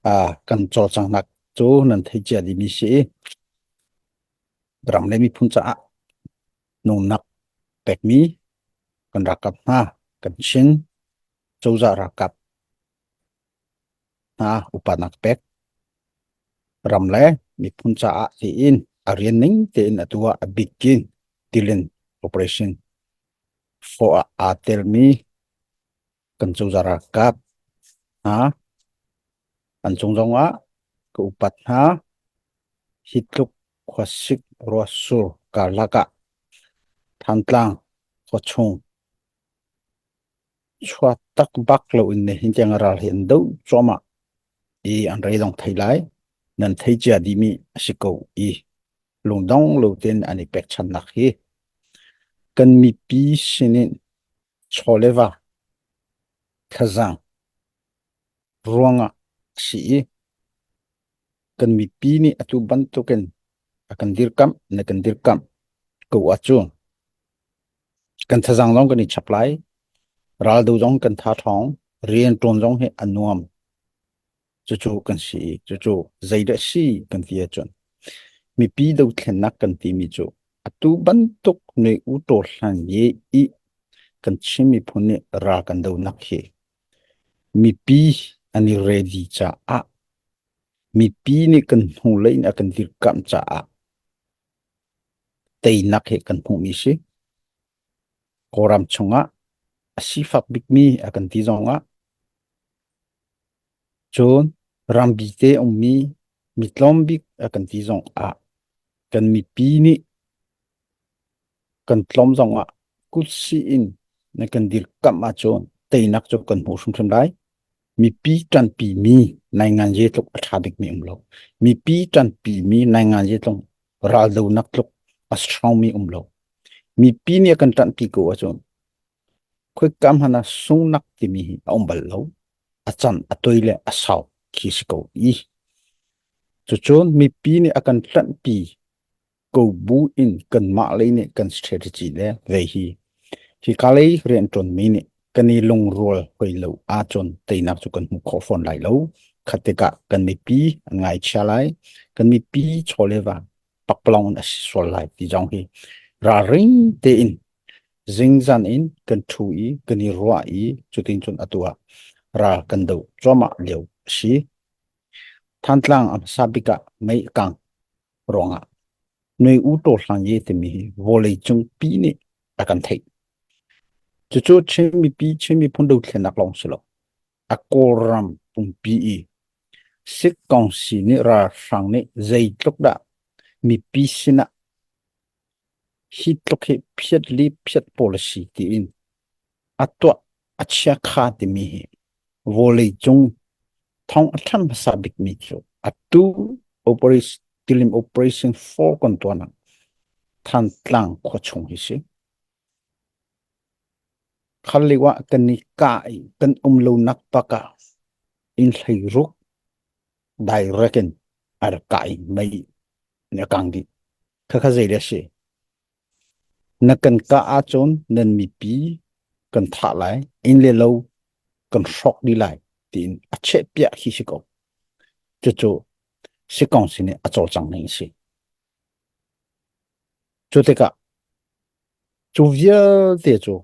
Kan cawlcanghnak cu nan theih cia dihmi si i ram le miphun caah nunnak pekmi kan ralkap hna, kan Chin cozah ralkap hna upatnak pek ram le miphun caah tiin a rian ning tein atu ah a bikin tilin operation fawh ah aa telmi kan cozah ralkap hna an cung zongah ka upat hna. Hi tluk khuasik ruahsur karlak ah Thantlang khuachung chuak tak bak loin nihin tiang ral hi an doh cuahmah i an rei dong thei lai. Nan thei cia dihmi a si ko i lungdong lo tein an i pekchannak hi kan mipi sinin chaw le va thlazaang ruangah a si i kan mipi nih atu bantukin a kan dirkamh na kan dirkamh ko ahcun kan thazaang zong kan i chap lai raldo zong kan tha ṭhawng rian ṭuan zong hi a nuam cucu kan si i cucu zeidah si kan ti ahcun mipi dothlennak kan timi cu atu bantuk nui u taw hlan ye i kan Chin miphun nih ral kan donak hi mipi an i ready caah mipi nih kan hnulei in a kan dirkamh caah teinak hi kan hmuhmi si. Kawlram chungah a sifak bikmi a kan ti zongah cun rambi te ummi mi tlawm bik a kan ti zongah kan mipi nih kan tlawm zongah kutsih in na kan dirkamh ahcun teinak cu kan hmuh hrimhrim lai. Mipi ṭanpimi nainganzi tluk a ṭha bikmi um lo. Mipi ṭanpimi nainganzi tluk raldonak tluk a strongmi um lo. Mipi nih a kan ṭanhpi ko ahcun khoika hmanh ah sungnak timi hi a um bal lo. A can a toi le a sau khi si ko i. Cucun mipi nih a kan ṭanhpi ko bu in kanmah lei nih kan strategy le vei hi hika lei rianṭuanmi nih kan i lungrual hoi lo ahcun teinak cu kan hmu khawh fawn lai lo. Khat tikah kan mipi an ngaichia lai, kan mipi chaw le va pakpalawng in a si sual lai ti zong hi ralring tein zingzan in kan ṭhu i kan i ruah i cutin cun atu ah ral kan doh cuahmah lio a si. Thantlang a hmasa bik ah mei a kang. ruangah Nui U Taw Hlang Ye timi hi vawleicung pi nih a kan theih. Cucu Chin mipi Chin miphun dothlennak lawng si lo. A Kawlram pumpi i Sikh Kongsi nih ralhrang nih zeitluk dah mipi sinah hi tluk hi phiat li phiat policy tiin a tuah a chiakha timi hi vawleicung thong a ṭhan hmasa bikmi cu atu operation Tilim Operation 4 kan tuahnak Thantlang khuachung hi si. Khal lio ah kan i kah i kan um lonak bak ah inn hlei ruk direct in a rak kah i mei nih a kang dih. Khakha zei le si? Na kan kah ahcun nan mipi kan thah lai, inn le lo kan hrawk dih lai tiin a chehpiah khi si ko. Cucu sikong sin i a cawlcang ning a si. Cu tikah cu vialte cu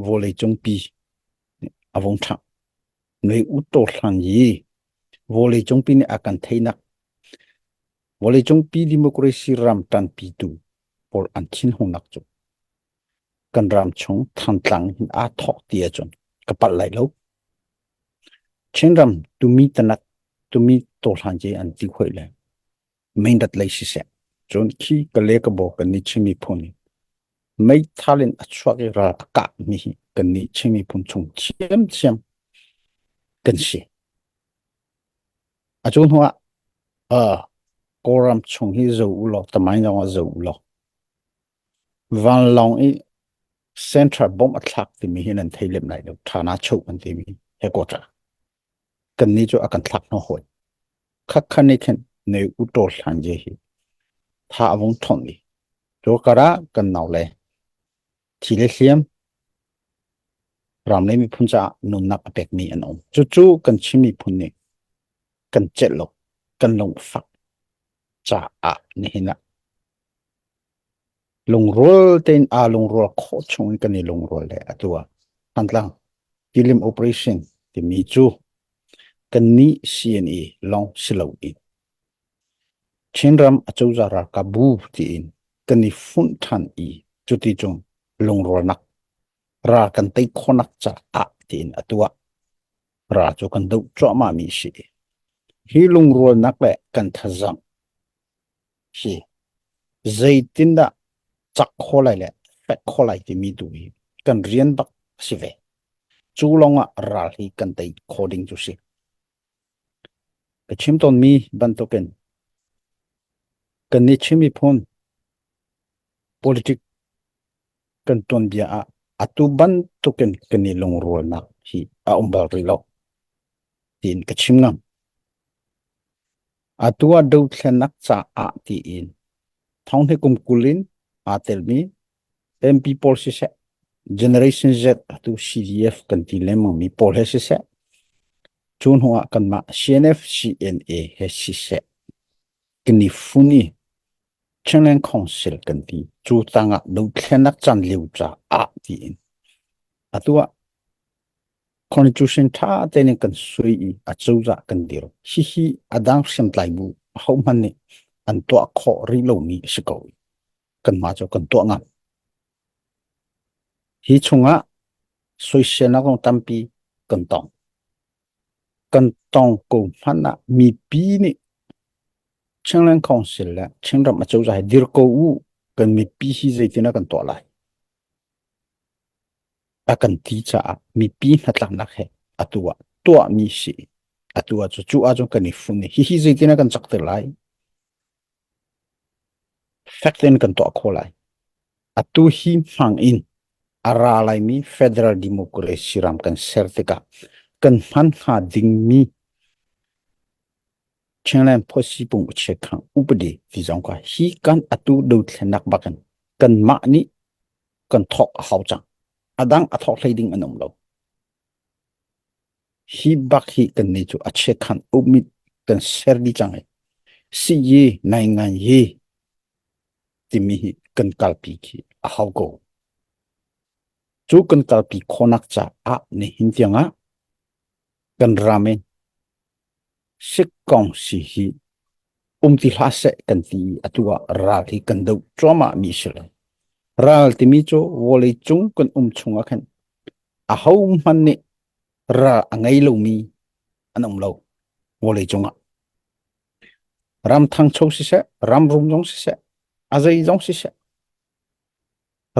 vawleicung pi a vung ṭhangh. Nui u hlang i vawleicung pi nih a kan theinak Vawleicung pi democracy ram ṭanpitu pawl an thinhungnak cu kan ram chung Thantlang hin aa thawk ti ahcun ka palh lai lo. Chinram tumi tanak tumi tawhlan ce an ti hoi le meindat lei siseh cun khi ka le ka bo kan nih Chin miphun hi meithal in a chuak i ral a kah mi hi kan nih Chin miphun chung thiamthiam kan si. A cu hnu ah uh, Kawlram chung hi zo u law tamain zong ah zo u law vanlawng i central bomb a thlak timi hi nan thei lem lai lo thana cho kan timi headquarter kan ni cu a kan thlak hno hawi khakhan ni khin ne u to hlan je hi tha avung thong i to kara kan nau le thi le hliam ram le miphun caah nunnak a pekmi an um. Cucu kan Chin miphun nih kan celh lo, kan lungfak caah nihin ah lungrual tein aa lungrual khawh chung in kan i lungrual le atu ah Thantlang Tilim Operation timi cu kannih CNA lawng si loin Chinram acozah ralkap bu tiin kan i funh ṭhan i cuticun lungrualnak ral kan tei khawhnak caah tiin atu ah ral cu kan doh cuahmah mi a si. Hi lungrualnak le kan thazaang hi zeitindah cak khawh lai le fek khawh lai timi tu hi kan rian bak a si ve. Cu lawngah ral hi kan tei khawh ding cu si. Ka chim tawnmi bantukin kannih Chin miphun politic kan tuanbia ah atu bantukin kan i lungrualnak hi a um bal rih lo tiin ka chim ngam. Atu ah dothlennak caah tiin thonghni kum 20 in aa telmi MP pawl siseh, Generation Z atu CDF kan ti lengmang mi pawl he siseh, cu hnu ah kanmah CNF CNA he siseh, kan i fun i Chinland Council kan ti. Cu tangah dothlennak caan lio caah tiin atu ah Constitution ṭha tein kan sui i acozah kan dir. Hihi a dang hriamtlai bu ahohmanh nih an tuah khawh rih lomi a si ko. Kanmah cu kan tuah ngam. Hi chungah soiselnak zong tampi kan tong. Kan tong ko hmanh ah mipi nih Chinland Council le Chinram acozah hi dir ko u kan mipi hi zeitin ah kan tuah lai. A kan ti caah mipi hnatlaknak he atu ah tuahmi si. Atu ah cu cu ahcun kan i fun i hihi zeitin ah kan cakter lai? Fek tein kan tuah khawh lai. Atu hi hmang in a ra laimi Federal Democracy ram kan ser tikah kan hman hnga dingmi Chinland Policy Pung Uchekhang upadi ti zong kha hi kan atu dothlennak bakin kanmah nih kan thawk a hau cang. A dang a thawk hlei ding an um lo. Hi bak hi kan nih cu a chiakhan umit kan ser dih cang i si yi nai ngan yi timi hi kan kalpi khi a hau ko. Cu kan kalpi khawhnak caah nihin tiangah kan ram in sikkong si hi um ti hlah seh kan ti i atu ah ral hi kan doh cuahmah mi si lo. Ral timi cu vawlei cung kan um chung ah khan aho hmanh nih ral a ngei lomi an um lo vawlei cung ah. Ram thangcho siseh, ram rum zong siseh, a zei zong siseh,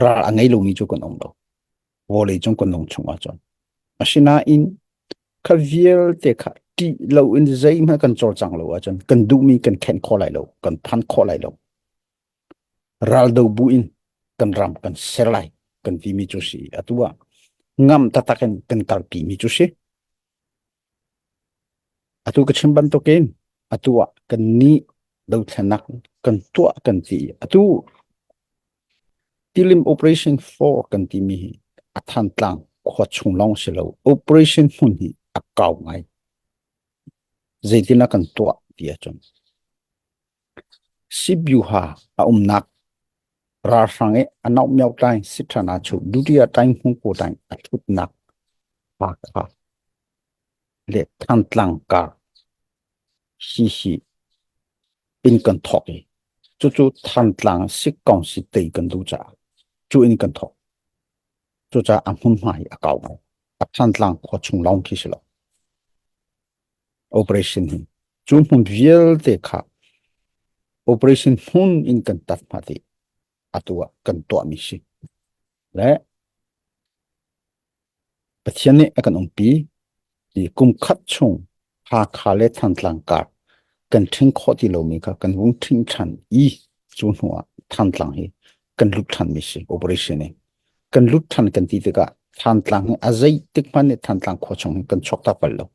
ral a ngei lomi cu kan um lo. Vawlei cung kan nung chung ahcun. Asinain kha vialte kha ṭih loin zeihmanh kan cawlcang lo ahcun kan duhmi kan khenh khawh lai lo, kan phan khawh lai lo. Raldo bu in kan ram kan ser lai kan timi cu si. Atu ah ngam taktak in kan kalpi mi cu si. Atu ka chim bantukin atu ah kan nih dothlennak kan tuah kan ti. Atu Tilim Operation 4 kan timi hi a Thantlang khua chung lawng si lo. Operation hmun hi a kau ngai. Zeitin ah kan tuah ti ahcun Sibyuha a umnak ralhrang i a naumyau ṭaing Siṭhana chu Dutiya ṭaing hmungku ṭaing a ṭhutnak Hakha le Thantlang kar hihi in kan thawk i cucu Thantlang sikkong si tei kan duh caah cu in kan thawk. Cucaah a hmunhma hi a kau ngai. A Thantlang khua chung lawng khi si lo. Operation hi cu hmun vialte kha operation hmun in kan tat hna ti atu ah kan tuahmi si. Le Pathian nih a kan umpi i kum khat chung Hakha le Thantlang kar kan ṭhing khawh ti lomi kha kan vung ṭhing ṭhan i cu hnu ah Thantlang hi kan lut ṭhanmi si operation in. Kan lut ṭhan kan ti tikah Thantlang hi a zeitik hmanh nih Thantlang khua chung hin kan chuak tak bal lo.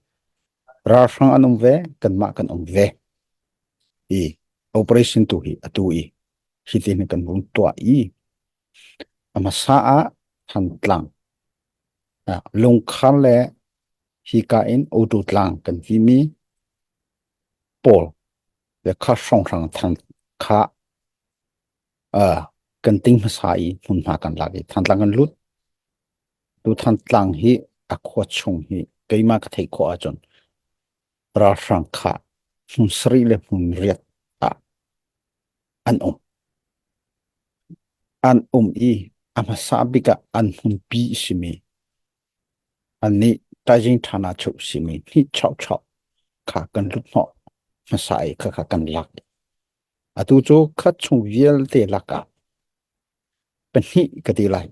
Ralhrang an um ve, kanmah kan um ve. I operation tu hi atu i hitin kan vung tuah i a hmasa ah Thantlang lungkhar le hika in Auto tlang kan timi. pawl le kha hrawnghrang than kha uh, kan ting hmasa i hmunhma kan lak i Thantlang kan lut. Tu Thantlang hi a khua chung hi keimah ka theih khawh ahcun ralhrang kha hmun sarih le hmun riat ah an um. An um i a hmasa bik ah an hmunpi simi annih taizing ṭhana cheu simi hnih chau chau kha kan lut hnawh hmasa i khakha kan lak. Atu cu khat chung vialte lakah pahnih ka ti lai.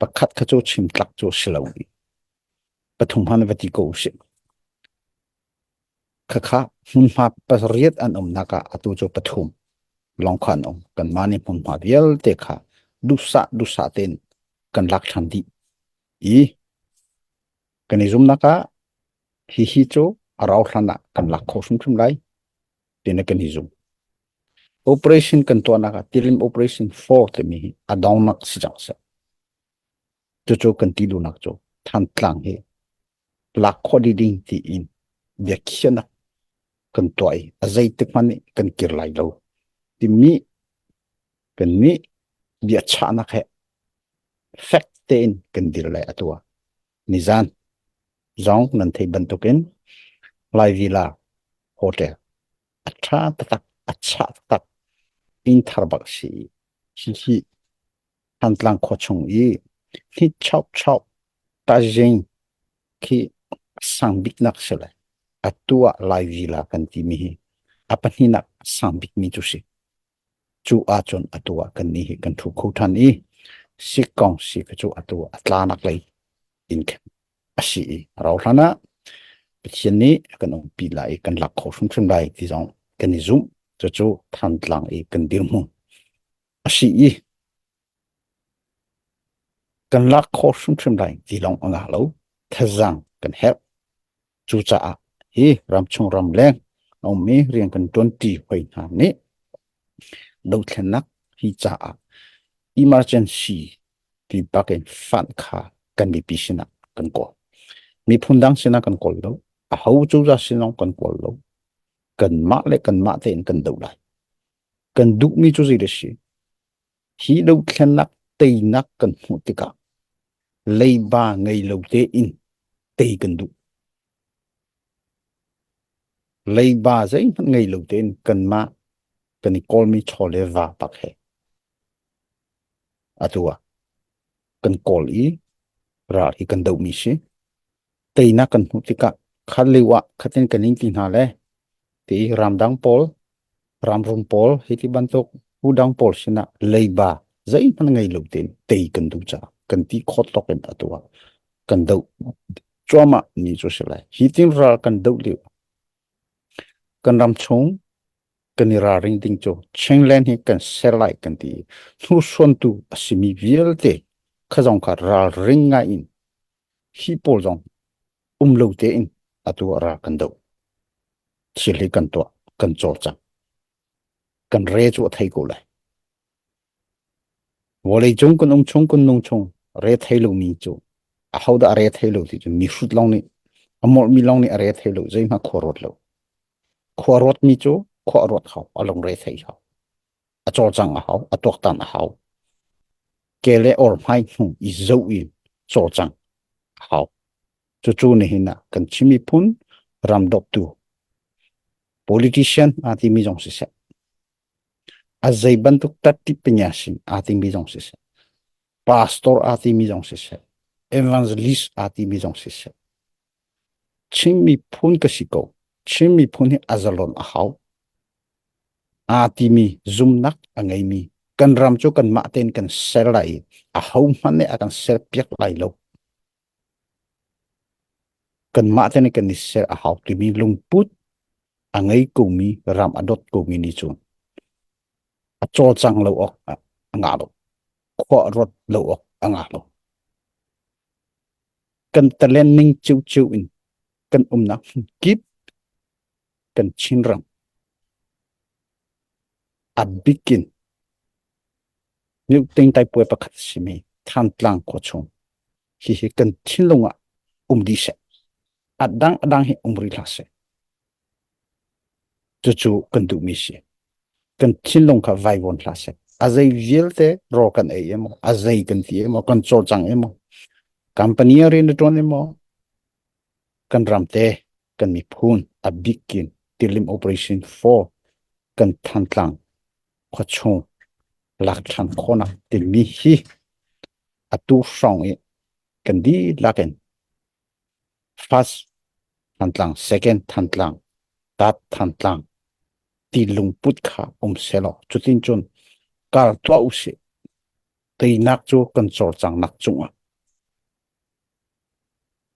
Pakhat kha cu chim tlak cu si lo i pathum han va ti ko usih. Khakha hmunhma pariat an umnak ah atu cu pathum lawng kha an um. Kanmah nih hmunhma vialte kha duhsah duhsah tein kan lak ṭhan dih i kan i zumnak ah hihi cu a rau hlan ah kan lak kho hrimhrim lai tiin kan i zum. Operation kan tuahnak ah Tilim Operation 4 timi hi a dongnak si cang seh. Cucu kan ti duhnak cu Thantlang hi lak khawh dih ding tiin biakhiahnak kan tuah i a zeitik hmanh nih kan kir lai lo timi kan nih biachahnak he fek tein kan dir lai atu ah nizan zong nan theih bantukin Lai Villa Hotel a ṭha taktak a chah taktak inn thar bak si hihi Thantlang khua chung i hni chau chau tazing khi sang biknak si lai. Atu ah Lai Villa kan timi hi a pahnihnak sang bikmi cu si. Cu ahcun atu ah kan nih hi kan thu kho ṭhan i sikong si ka cu atu a tlanak lei in khin a si i rau hlan ah Pathian nih a kan umpi lai i kan lak kho hrimhrim lai ti zong kan i zumh. Cucu Thantlang i kan dirhmun a si i kan lak khawh hrimhrim lai ti lawng a ngah lo. Thazaang kan herh. Cucaah hi ramchung ramleng a ummi rian kan ṭuanṭi hoi hna nih dothlennak hi caah emergency ti bakin fund kha kan mipi sinah kan kawl. Miphun dang sinah kan kawl lo. Aho cozah sin zong kan kawl lo. Kanmah le kanmah tein kan doh lai. Kan duhmi cu zei a si? Hi dothlennak teinak kan hmuh tikah leiba ngei lo tein tei kan duh. Leiba zeihmanh ngei lo tein kanmah kan i kawlmi chaw le va bak he atu ah kan kawl i ral hi kan dohmi si. Teinak kan hmuh tikah kha lio ah khatin kan in ti hna le ti ramdang pawl ramrum pawl hi ti bantuk udang pawl sinah leiba zeihmanh ngei lo tein tei kan duh caah kan ti khawt tawk in atu ah kan doh cuahmah mi cu si lai. Hi tin ral kan doh lio kan ram chung kan i ralring ding cu Chinland hi kan ser lai kan ti hnusuantu a simi vialte kha zong kha ralring ngai in hi pawl zong um lo tein atu ah ral kan doh. Thil hi kan tuah, kan cawlcang. Kan re cu a thei ko lai. Vawlei cung kan um chung kan nung chung re thei lomi cu ahodah a re thei lo ti cu mi hrut lawng nih a molhmi lawng nih a re thei lo zeihmah khua ruat lo. Khua ruatmi cu khua a ruat hau, a lung re thei hau. A cawlcang a hau, a tuaktan a hau. Ke le or hmai hnu i zoh i cawlcang a hau. Cucu nihin ah kan Chin miphun ram dawptu politician aa timi zong siseh, a zei bantuk tattip pinya sin aa timi zong siseh, pastor aa timi zong siseh, evangelist aa timi zong siseh, Chin miphun ka si ko. Chin miphun hi a zalon a hau. Aa timi zumnak a ngeimi kan ram cu kanmah tein kan ser lai i ahohmanh nih a kan serpiak lai lo. Kanmah tein kan i ser a hau timi lungput a ngei komi ram a dawt komi nih cun a cawlcang lo awk a ngah lo. Khua ruat lo awk a ngah lo. Kan talent ning ciocio in kan umnak hmun kip kan Chinram a bikin Myoting puai pakhat a simi Thantlang khua chung hihi kan thinlung ah um dih seh. A dang a dang hi um rih hlah seh. Cucu kan duhmi si. Kan thinlung kha vaivuan hlah seh. A zei vialte rawl kan ei emaw, a zei kan ti emaw, kan cawlcang emaw, company ah rian na ṭuan emaw, kan ram te, kan miphun a bikin Tilim Operation 4 kan Thantlang khuachung lak ṭhan khawhnak timi hi atu hrawng i kan dihlak in First Thantlang, Second Thantlang, Third Thantlang ti lungput kha um sehlaw cutin cun kar tuah usih. Teinak cu kan cawlcanghnak cungah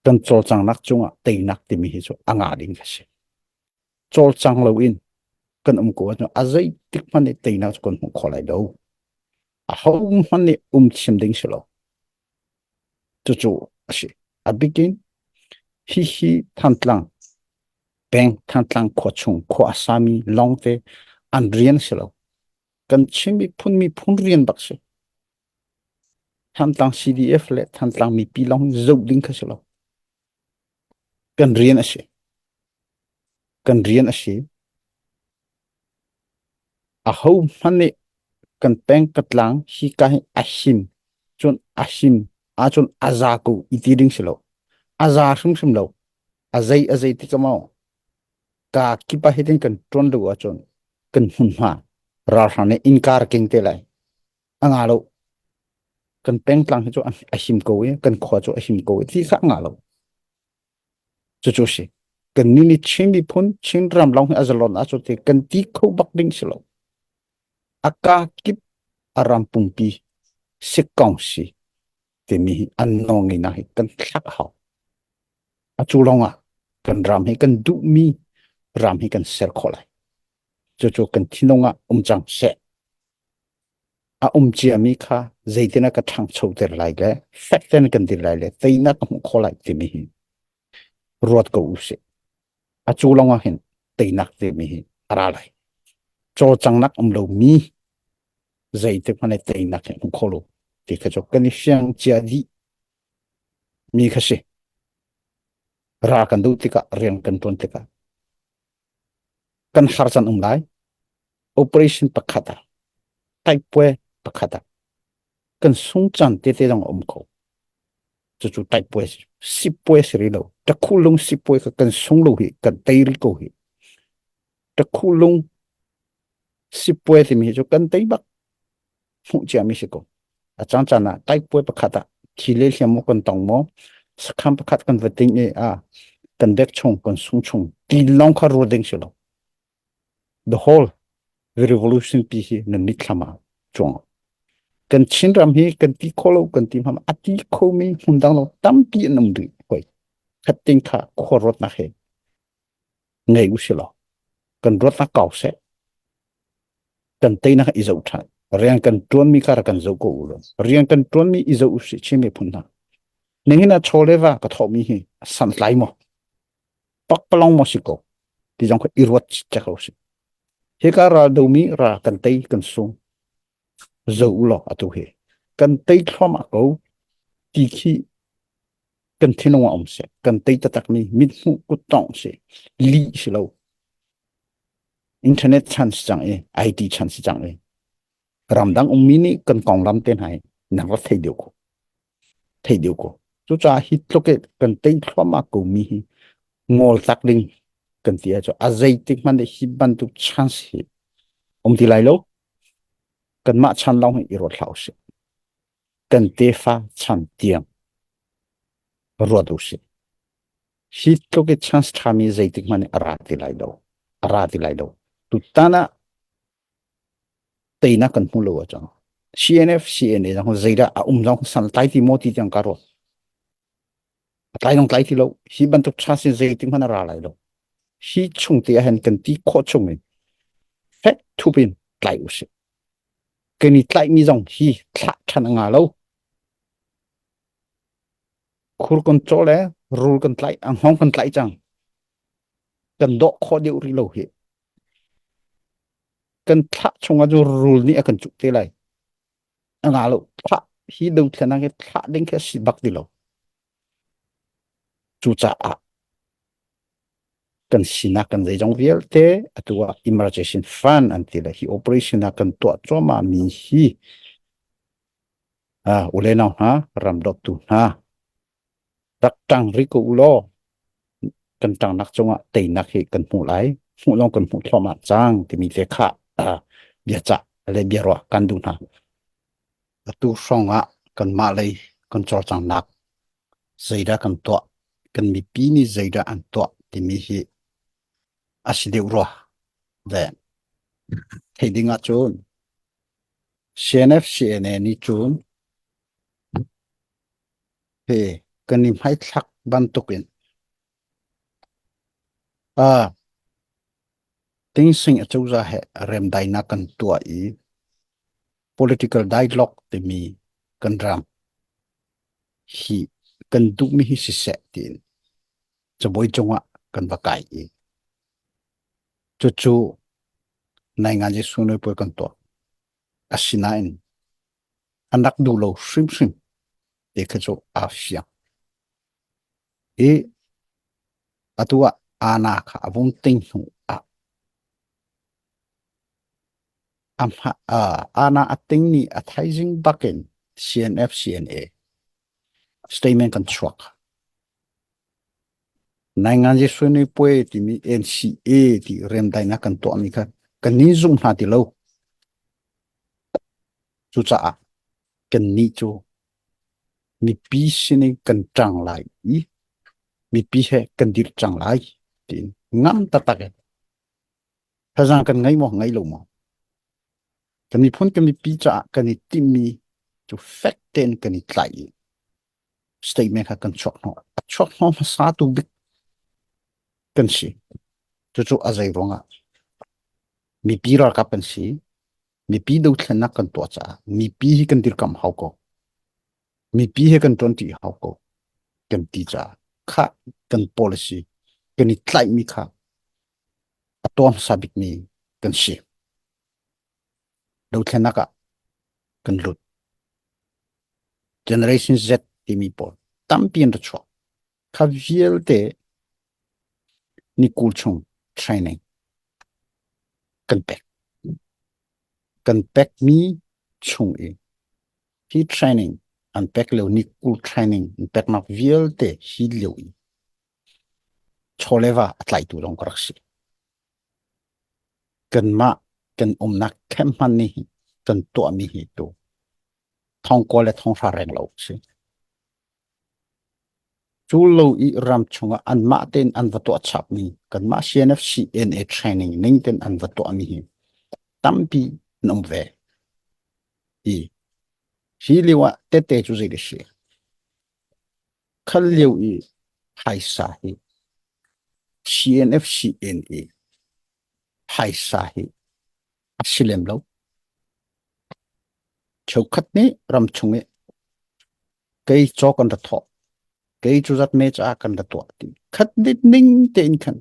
kan cawlcanghnak cungah teinak timi hi cu a ngah ding a si. Cawlcang loin kan um ko ahcun a zeitik hmanh nih teinak cu kan hmuh khawh lai lo. Aho hmanh nih um thiam ding si lo. Cucu a si. A bikin hihi Thantlang peng Thantlang khua chung khua a sami lawngte an rian si lo. Kan Chin miphun miphun rian bak si. Thantlang CDF le Thantlang mipi lawng zoh ding kha si lo. Kan rian a si. Kan rian a si. Aho hmanh nih kan peng ka tlang hi ka hi a him cun a him ahcun a za ko i ti ding si lo. A za hrimhrim lo. A zei a zei ti ka mau. Ka kip ah hitin kan ṭuan lo ahcun kan hmunhma ralhrang nih innka ra keng te lai. A nga lo. Kan pengtlang hi cu a him ko i kan khua cu a him ko i ti kha a nga lo. Cucu a si. Kannih nih Chin miphun, Chin ram lawng hi a zalon ahcun ti kan ti kho bak ding si lo. A ka kip a ram pumpi sikkong si timi hi an nawlngeihnak hi kan thlak a hau. A cu lawng ah kan ram hi kan duhmi ram hi kan ser khawh lai. Cucu kan thinlung ah um cang seh. A um ciami kha zeitin ah ka ṭhangchoter lai le fek tein kan dir lai le teinak ka hmuh khawh lai timi hi ruat ko usih. A cu lawng ah hin teinak timi hi a ra lai. Cawlcanghnak um lomi zeitik hmanh ah teinak hi hmu kho lo ti kha cu kan i fiang cia dih mi kha si. Ra kan duh tikah rian kan ṭuan tikah kan har can um lai. Operation pakhat ah taipue pakhat ah kan sung caan tete zong a um kho. Cucu taipue sipue si rih lo. Takhulung sipue kha kan sung lo hi kan tei rih ko hi. Takhulung sipue timi hi cu kan tei bak. Hmuh ciami si ko. A caan caan ah taipue pakhat ah thi le hliam maw kan tong maw sakhan pakhat kan va ting i a kan bek chung kan sung chung ti lawng kha ruat ding si lo. The whole the revolution pi hi na mitthlam ah cuang. Kan Chinram hi kan ti kho lo kan ti hmam a ti khomi hmun dang lo tampi an um rih hoi. Khatting kha khua ruatnak he ngei u si law kan ruatnak kau seh. Kan teinak i zoh ṭhan. Rian kan ṭuanmi kha rak kan zoh ko u law. Rian kan ṭuanmi i zoh u sih Chin miphun hna. Nihin ah chaw le va ka thawhmi hi santlai maw? Pakpalawng maw si ko? Ti zong kha i ruat cek u sih. Hika ral domi ral kan tei kan sung. Zoh u law atu hi. Kan tei thluahmah ko ti khi kan thinlung ah um seh. Kan tei taktakmi mithmuh kuttongh si. Lih si lo. Internet chan si cang i IT chan si cang i ramdang ummi nih kan konglam te hna hi nan rak thei deuh ko. Thei deuh ko. Cucaah hi tluk i kan tei thluahmah ko mi hi ngol tak ding kan ti ahcun a zeitik hmanh hi bantuk chance hi um ti lai lo. Kanmah chan lawng hi i ruat hlah usih. Kan tefa chan tiang ruat usih. Hi tluk i chance ṭhami zeitik hmanh a ra ti lai lo. A ra ti lai lo. Tutan ah teinak kan hmu lo ahcun CNF CNA zong zeidah a um zong san tlai ti maw ti tiang ka ruat. A tlai zong tlai ti lo. Hi bantuk chance hi zeitik hmanh a ra lai lo. Hi chung te ahhin kan ti khawh chung in fek thup in tlai usih. Kan i tlaihmi zong hi thlah ṭhan a nga lo. Khur kan cawh le rul kan tlaih, a hngawng kan tlaih cang. Kan dawh khawh deuh rih lo hi. Kan thlah chungah cu rul nih a kan cuk te lai. A nga lo. Thlah hi dothlenak hi thlah ding khi a si bak ti lo. Cucaah Kan sinak kan zeizong vialte atu ah emergency fund an ti le hi operation ah kan tuah cuahmah mi hi u le nau hna ram dawtu hna rak ṭang rih ko u law kan ṭangnak cungah teinak hi kan hmuh lai hmuh lawng kan hmuh thluahmah cang timi te kha biacah le biaruah kan duh hna. Atu hrawng ah kanmah lei kan cawlcanghnak zeidah kan tuah, kan mipi nih zeidah an tuah timi hi a si deuh rua. Le theih ding ahcun CNF CNA nih cun hi kan i hmaithlak bantukin Tingsing acozah he remdainak kan tuah i political dialogue timi kan ram hi kan duhmi hi siseh tiin cabuai cungah kan va kai i cucu nainganzi sunglawi puai kan tuah. Asinain an rak duh lo hrimhrim ti kha cu aa fiang. I atu ah Anna kha a vung ting hnu ah Anna a ting ni a thaizing bakin CNF CNA statement kan chuak. Nainganzi Suinui Puai timi NCA ti remdainak kan tuahmi kha kan ni zung hna ti lo. Cucaah kannih cu mipi sinin kan ṭang lai i mipi he kan dir cang lai tiin ngam taktak in thazaang kan ngei maw ngei lo maw kan miphun kan mipi caah kan i timhmi cu fek tein kan i tlaih i statement kha kan chuak hnawh a chuak hnawh hmasa tu bik kan si cucu a zei ruangah mipi ralkap kan si mipi dothlennak kan tuah caah mipi hi kan dirkamh hau ko mipi he kan ṭuanṭi hau ko kan ti caah kha kan policy kan i tlaihmi kha a tuah hmasa bikmi kan si dothlennak ah kan lut generation Z timi pawl tampi an ra chuak kha vialte ni 20 chung training kan pek. Kan pekmi chung i hi training an pek lio ni 20 training an peknak vialte hi lio i chawleva a tlaitu lawng ka rak si. Kanmah kan umnak camp hman nih hi kan tuahmi hi tu thongkua le thonghra reng lo si. Cu lo i ram chungah anmah tein an va tuah chapmi kanmah CNF CNA training ning tein an va tuahmi hi tampi an um ve. I hi lio ah tete cu zei a si? Khal lio i phaisa hi CNF CNA phaisa hi a si lem lo. Cheukhat nih ram chung i kei caw kan ra thawh kei cu zat me caah kan ra tuah ti khat dit ning tein khan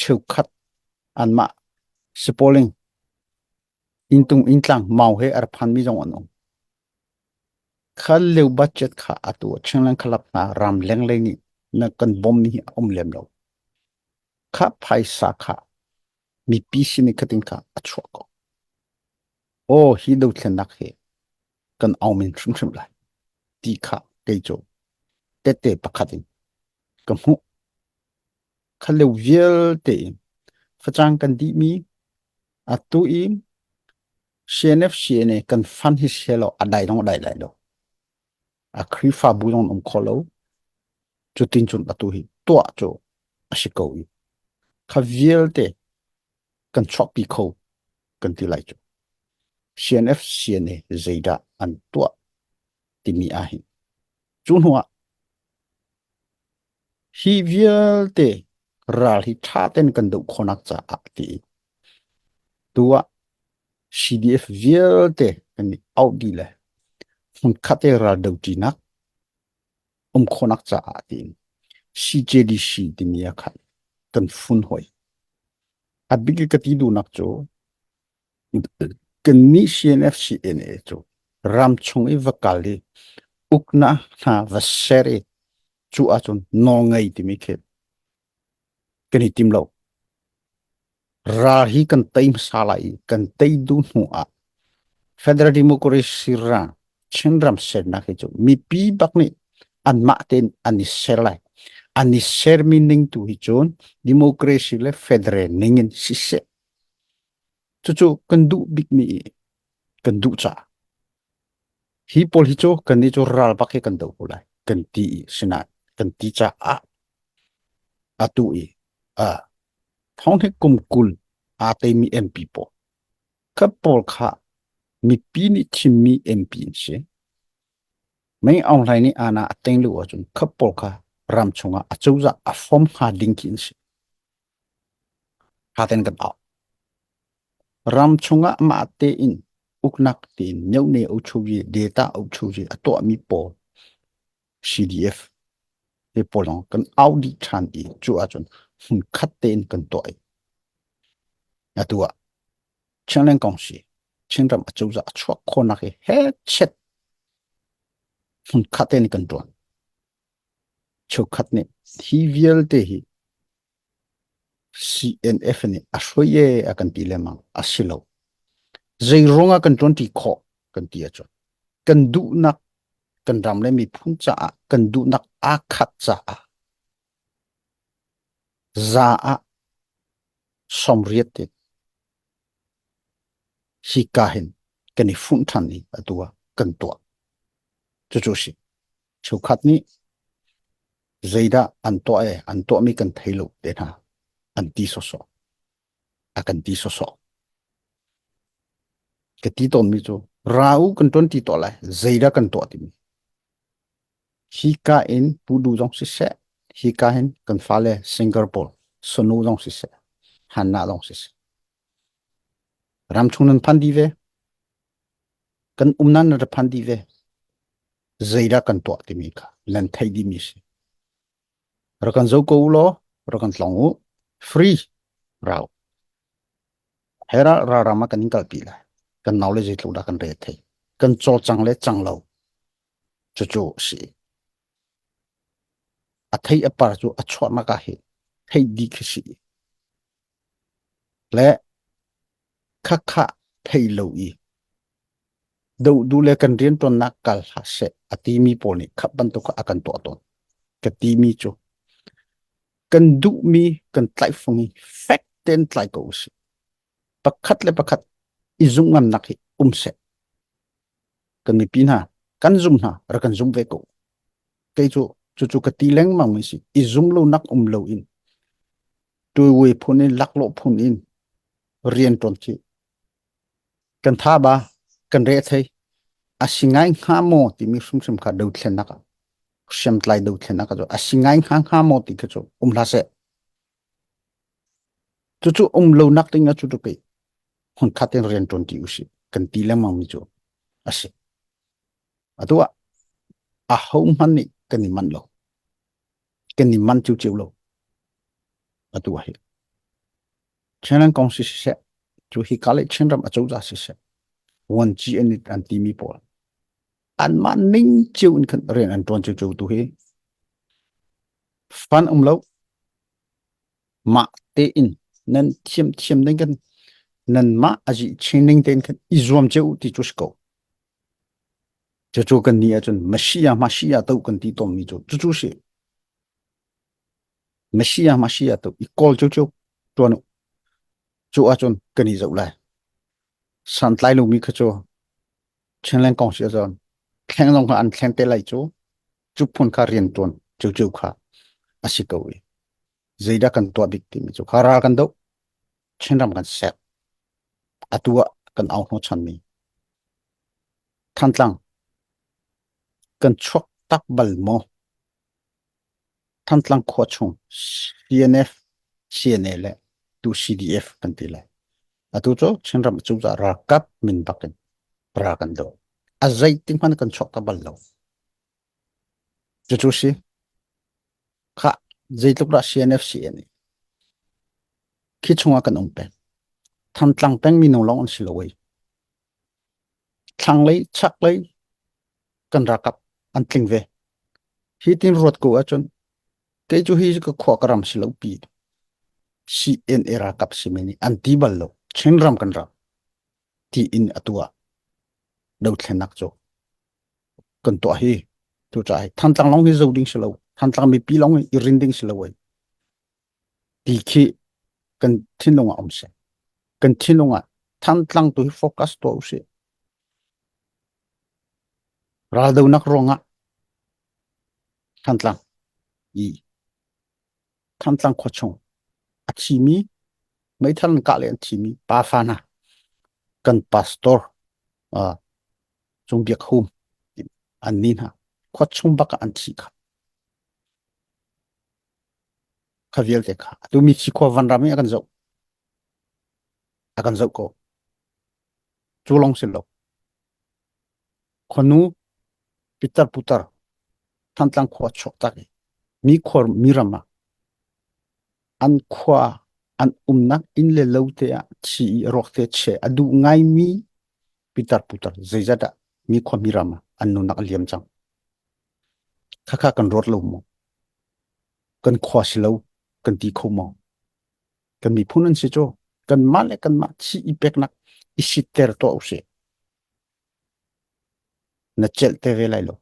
cheukhat anmah sipoling intung intlang mau he ar phan mi zong an um khal leu budget kha atu chinglang khalap hna ram leng lei nih na kan bom mi hi a um lem lo kha phaisa kha mipi sin i khatin kha a chuah ko aw hi dothlennak hi kan aumin hrimhrim lai ti kha kei cu tette pakhat in ka hmuh. Kha lio vialte in facang kan dihmi atu i CNF CNA kan fund hi selaw a dai dong a dai lai lo. A Khrihfabu zong um kho lo. Cutin cun atu hi tuah cu a si ko i kha vialte kan chuahpi kho kan ti lai cu. CNF CNA zeidah an tuah timi ah hin cu hnuah hi vialte ral hi ṭha ten kan doh khawhnak caah ti tu ah CDF vialte kan i auh dih le hmunkhat te ral doṭinak um khawhnak caah tiin CJDC timi ah khan kan fun hoi. A bik ka ti duhnak cu kannih CNF CNA cu ram chung i va kal i uknak hna va ser i cu ahcun nawlngei timi khi. Kan i tim lo. Ral hi kan tei hmasa lai i kan tei duh hnu ah Federal Democracy ra Chinram sernak hi cu mipi bak nih anmah tein an i ser lai. An i sermi ning tu hi cun democracy le federal ning in siseh. Cucu kan duh bikmi kan duh caah hi pawl hi cu kan nih cu ral bak hi kan doh ko lai kan ti i sinain kan ti caah atu i thong hi kum 20 aa teimi MP pawl kha pawl kha mipi nih thimmi MP an si. Mei Aung Hlaing nih aana a teng lio ahcun kha pawl kha ram chungah a cozah a fom hnga ding khi an si. Tha tein kan au. Ram chungah mah tein uknak tein myone ochoyi data ochoyi a tuahmi pawl CDF te pawl zong kan au dih ṭhan i cu ahcun hmunkhat tein kan tuah i atu ah Chinland kong si Chinram acozah a chuak khawhnak hi hechet hmunkhat tein kan ṭuan. Cheukhat nih hi vialte hi CNF nih a hruai e a kan ti lengmang. A si lo. Zei ruangah kan ṭuanṭi khawh kan ti ahcun kan duhnak kan ram le miphun caah kan duhnak aa khat caah za ah 80 in hika hin kan i funh ṭhan i atu ah kan tuah. Cucu a si. Cheukhat nih zeidah an tuah e an tuahmi kan thei lo te hna an ti sawsawh a kan ti sawsawh ka ti tawnmi cu ra u kan tuan ti tuah lai zeidah kan tuah timi hika in pudu zong siseh hika hin kan fale singer pawl sanu zong siseh hanna zong siseh ramchung nan phan di ve kan umnan nan phan di ve zeidah kan tuah timi kha nan theih dihmi si. Rak kan zo ko u law, rak kan tlong u. Free rau. Hera ralram ah kan in kalpi lai. Kan nau le zeitluk dah kan re thei. Kan cawlcang le cang lo. Cucu si. A thei a par cu a chuahnak ah hi thei dih khi si. Le khakha thei lo i Dohduh le kan rianṭuannak kal hlah seh a timi pawl nih kha bantuk kha a kan tuah tawn. Ka timi cu kan duhmi kan tlaihfung hi fek tein tlai ko usih. Pakhat le pakhat i zumh ngamnak hi um seh. Kan mipi hna kan zum hna rak kan zum ve ko. Kei cu cucu ka ti lengmang mi si. I zum lonak um loin tuiwei phun in laklawh phun in rian ṭuan khi Kan tha ba, kan re a thei. A si ngai hnga maw timi hrimhrim kha dothlennak ah hriamtlai dothlennak ah a si ngai hnga hnga maw ti kha cu um hlah seh. Cucu um lonak ding ah cu pei hmunkhat in rian ṭuan ti usih kan ti lengmang mi cu a si. Atu ah aho hmanh nih kan i manh lo. Kan i manh cio lo. Atu ah hi. Chinland kong si siseh, cu hika le Chinram acozah siseh, vuanci an an timi pawl anmah ning cio in khan rian an ṭuan cio tu hi fan um lo mah tein nan thiam thiam ding kan nan mah azi chin ning tein khan i zuam cio ti cu si ko cucu kan ni ahcun Mashiah Mashiah to kan ti tawnmi cu cucu si Messiah Messiah tu i kawl cu ṭuan u. Cu ahcun kan i zoh lai. Santlai lomi kha cu Chinland kong si ahcun thleng zong kha an thleng te lai cu cu phun kha rian ṭuan cu kha a si ko i zeidah kan tuah bik timi cu kha ral kan doh Chinram kan sek atu ah kan au hnawhchanmi Thantlang kan chuak tak bal maw? Thantlang khua chung CNF, CNA le tu CDF kan ti lai. Atu cu Chinram cozah ralkap min bak in ral kan doh. A zeitik hmanh kan chuak ta bal lo. Cucu si. Khah, zeitluk dah CNF CNA. Khi chungah kan um peng. Thantlang peng mino lawng an si lo ei. Thlanglei, chaklei kan ralkap an tling ve. Hi tin ruat ko ahcun kei cu hi ka khua ka ram si lo pi. CNA ralkap simi nih an ti bal lo. Chinram kan ram ti in atu ah dothlennak cu kan tuah hi tu caah hi Thantlang lawng hi zo ding si lo. Thantlang mipi lawng hi i rin ding si lo ei. Ti khi kan thinlung ah um seh. Kan thinlung ah Thantlang tu hi focus tuah usih. Raldonak ruangah Thantlang i Thantlang khuachung a thimi meithal in kah le an thimi pafa hna kan pastor uh, Cung Biak Hum an ni hna khuachung bak ah an thi kha kha vialte kha atu mi thi khua van ram i a kan zoh a kan zoh ko cu lawng si lo khuanu pitar putar Thantlang khua chuak tak i mi khua mi ram ah an khua an umnak inn le lo te ah thi i ruak te che a duh ngaimi pitar putar zeizat ah mi khua mi ram ah an nunak a liam cang. Khakha kan ruat lo maw? Kan khua si lo kan ti kho maw? Kan miphun an si cu kanmah le kanmah thi i peknak i sitter tuah usih. Na celh te ve lai lo.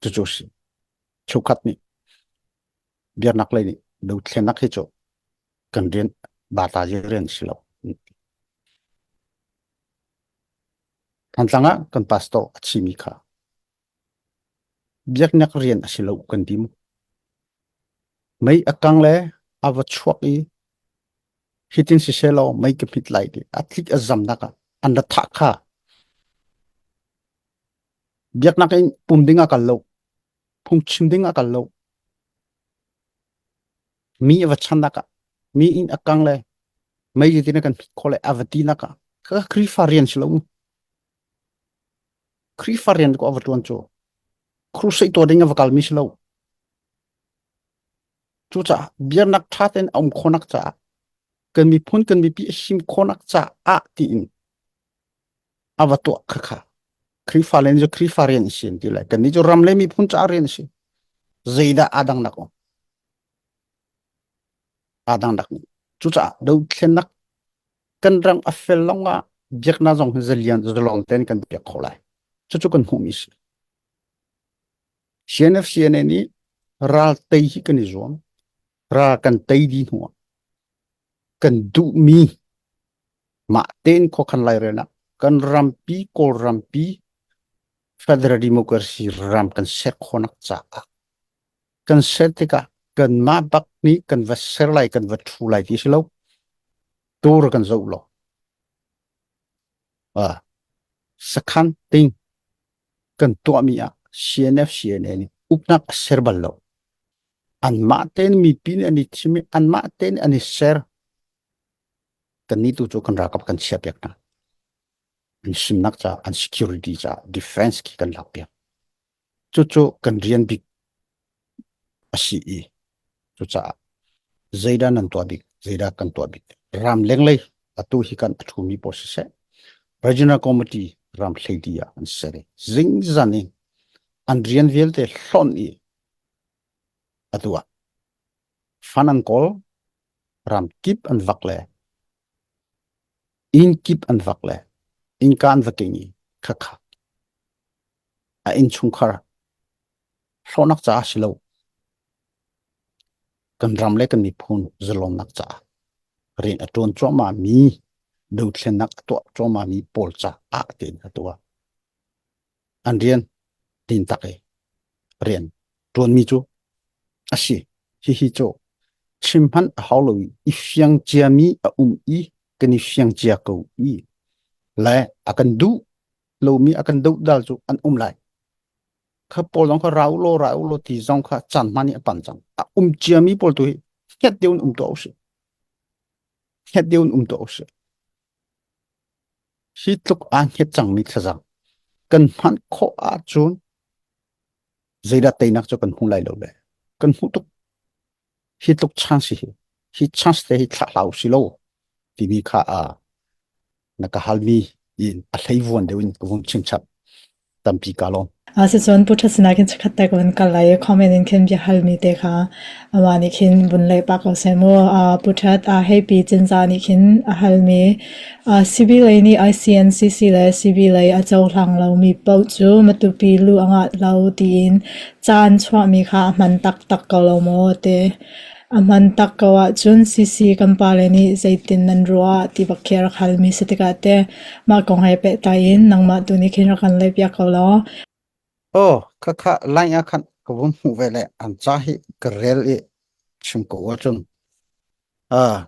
Cucu si. Cheukhat nih biaknak lei nih dothlennak hi cu kan rian bata rian si lo. Thantlang ah kan pastor a chimi kha biaknak rian a si lo kan ti mu. Mei a kang le a va chuak i hitin siseh law mei ka hmit lai ti a tlik a zamnak ah an ra thah kha biaknak in pum ding a kal lo phungchim ding a kal lo mi a va channak ah mi in a kang le mei tin a kan hmit khawh le a va tinak ah kha Khrihfa rian si lo mu Khrihfa rian ko a va ṭuan cu crusade tuah ding a va kalmi si lo Cucaah biaknak ṭha tein a um khawhnak caah kan miphun kan mipi a him khawhnak caah tiin a va tuah khakha. Khrihfa len cu Khrihfa rian a si an ti lai. Kannih cu ram le miphun caah rian a si. Zeidah aa dangnak um? Aa dangnak um. Cucaah dothlennak kan ram a fel lawng ah biaknak zong hi zalian zalong tein kan biak kho lai. Cucu kan hmuhmi si. CNF CNA nih ral tei hi kan i zuam. Ral kan tei dih hnu ah kan duhmi mah tein khuakhan lairel ah kan rampi Kawlrampi Federal Democracy ram kan ser khawhnak caah kan ser tikah kanmah bak nih kan va ser lai kan va ṭhu lai ti si lo tur kan zoh lo ah sakhan ting kan tuahmi ah CNF CNA nih uknak a ser bal lo. Anmah tein mipi nih an i thim i anmah tein an i ser. Kannih tu cu kan ralkap kan chiah piak hna. An himnak caah, an security caah defense khi kan lak piak. Cucu kan rian bik a si i cucaah zeidah nan tuah bik, zeidah kan tuah bik. Ram lenglei atu hi kan a ṭhumi pawl siseh, Regional Committee ram hleidi ah an ser i zingzan in an rian vialte hlonh i atu ah fan an kawl, ram kip an vak le inn kip an vak le innka an va keng i khakha a innchungkhar hlawhnak caah si lo kan ram le kan miphun zalonnak caah rian a ṭuan cuahmah mi dothlennak a tuah cuahmah mi pawl caah tiin a tuah an rian tin tak i rian ṭuanmi cu a si hihi cu chim hmanh a hau lo i i fiang ciami a um i kan i fiang cia ko i le a kan duh lomi a kan dohdal cu an um lai. Kha pawl zong kha ra u law ra u law ti zong kha caan hman i a pan cang. A um ciami pawl tu hi hnget deuh in um tuah usih. Hnget deuh in um tuah usih. Hi tluk aa hnget cangmi thlazang kan hman khawh ahcun zeidah teinak cu kan hmu lai lo le kan hmu tuk. Hi tluk chance hi hi chance te hi thlah hlah usih law timi kha a na ka halmi in a hleivuan deuh in ka vung chim chap. Tampi ka lawm. Asicun Pu Ṭhat sinah khin chikkhat te ka vun kal lai i comment in khin bia halmi te kha amah nih khin vun leh pah ko seh mu. Pu Ṭhat, heipi Cinzah nih khin a halmi CB lei nih ICNCC le CB lei a cohlang lomi paoh cu Matupi luh a ngah lo tiin ca an chuahmi kha a hman taktak ko lo maw ti. A hman tak ko ahcun CC kan pale nih zeitin nan ruah ti bak khi a rak halmi si tikah teh mah kong he pehtlai in nangmah tu nih khin rak kan lehpiak ko law. Aw, khakha line ah khan ka vun hmuh ve le an ca hi ka rel i chim ko ahcun ah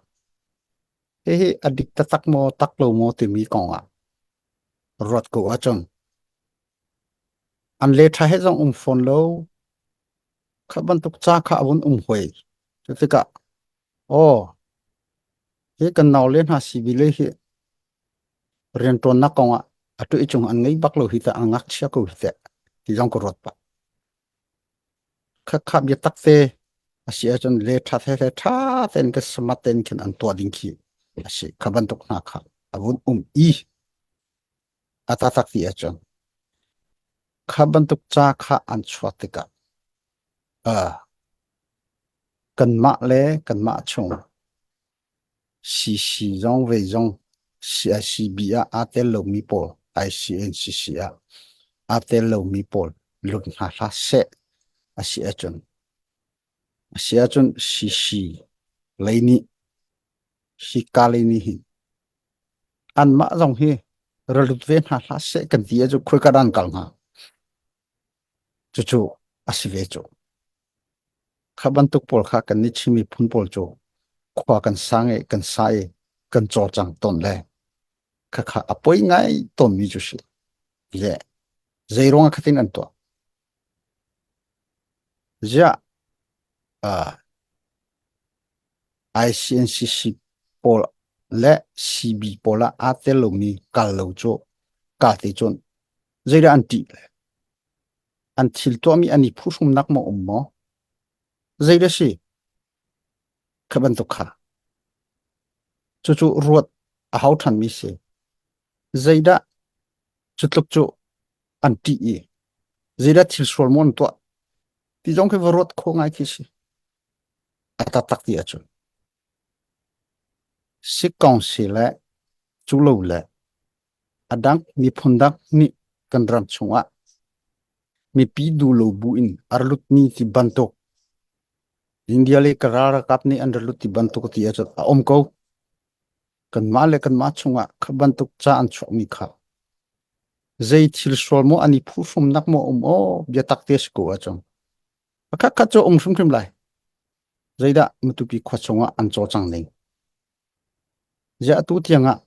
hihi a dik taktak maw tak lo maw timi kong ah ruat ko ahcun an le ṭha he zong um fawn lo Kha bantuk ca kha a vun um hoi. Cu tikah, aw, hi kan naule hna CB lei hi rianṭuannak kong ah atu i cung an ngei bak lo hi teh an ngakchia ko hi teh ti zong ka ruat pah. Khakha biatak te a si ahcun le ṭha the le ṭha tein ka samat tein khin an tuah ding khi a si. Kha bantuk hna kha a vun um i a taktak ti ahcun kha bantuk ca kha an chuah tikah uh, kanmah le kanmah chung CC zong ve zong CICB ah aa tel lomi pawl ICNCC ah aa tel lomi pawl lut hna hlah seh a si ahcun a si ahcun CC lei nih hika lei nih hin anmah zong hi ra lut ve hna hlah seh kan ti ahcun khoika dah an kal hnga? Cucu a si ve cu. Kha bantuk pawl kha kan nih Chin miphun pawl cu khua kan sang i kan sa i kan cawlcang tawn le khakha a poi ngai tawnmi cu si. Le zeiruang ah khatin an tuah? Ziah uh, ICNCC pawl le CB pawl ah aa tel lomi kal lo cu ka te cun zeidah an ṭih le an thil tuahmi an i phuhrumnak maw um maw zeidah si kha bantuk kha cucu ruat a hau ṭhanmi si zeidah cu tluk cu an ṭih i zeidah thil sual maw an tuah ti zong khi va ruat kho ngai khi si a taktak ti ahcun Sikkong si le cu lo le a dang miphun dang nih kan ram chungah mipi duh lo bu in a ra lutmi ti bantuk India le ka ralkap nih an ra lut ti bantuk ti ahcun a um ko. Kanmah le kanmah chungah kha bantuk ca an chuahmi kha zei thil sual maw an i phuhrumnak maw um aw biatak te si ko ahcun pakhat khat cu um hrimhrim lai. Zeidah Matupi khua chungah an cawlcang ning? Ziah atu tiangah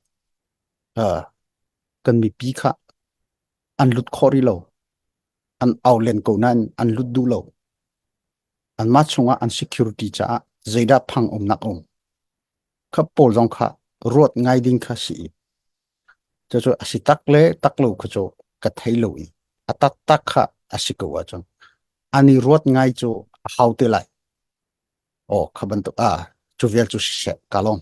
uh, kan mipi kha an lut khawh rih lo. An au len ko nain an lut duh lo. Anmah chungah an security caah zeidah phang umnak um? Kha pawl zong kha ruat ngai ding kha si i cucu a si tak le tak lo kha cu ka thei lo i a taktak kha a si ko ahcun an i ruat ngai cu a hau te lai. Aw kha bantuk ah cu vial cu siseh ka lawm.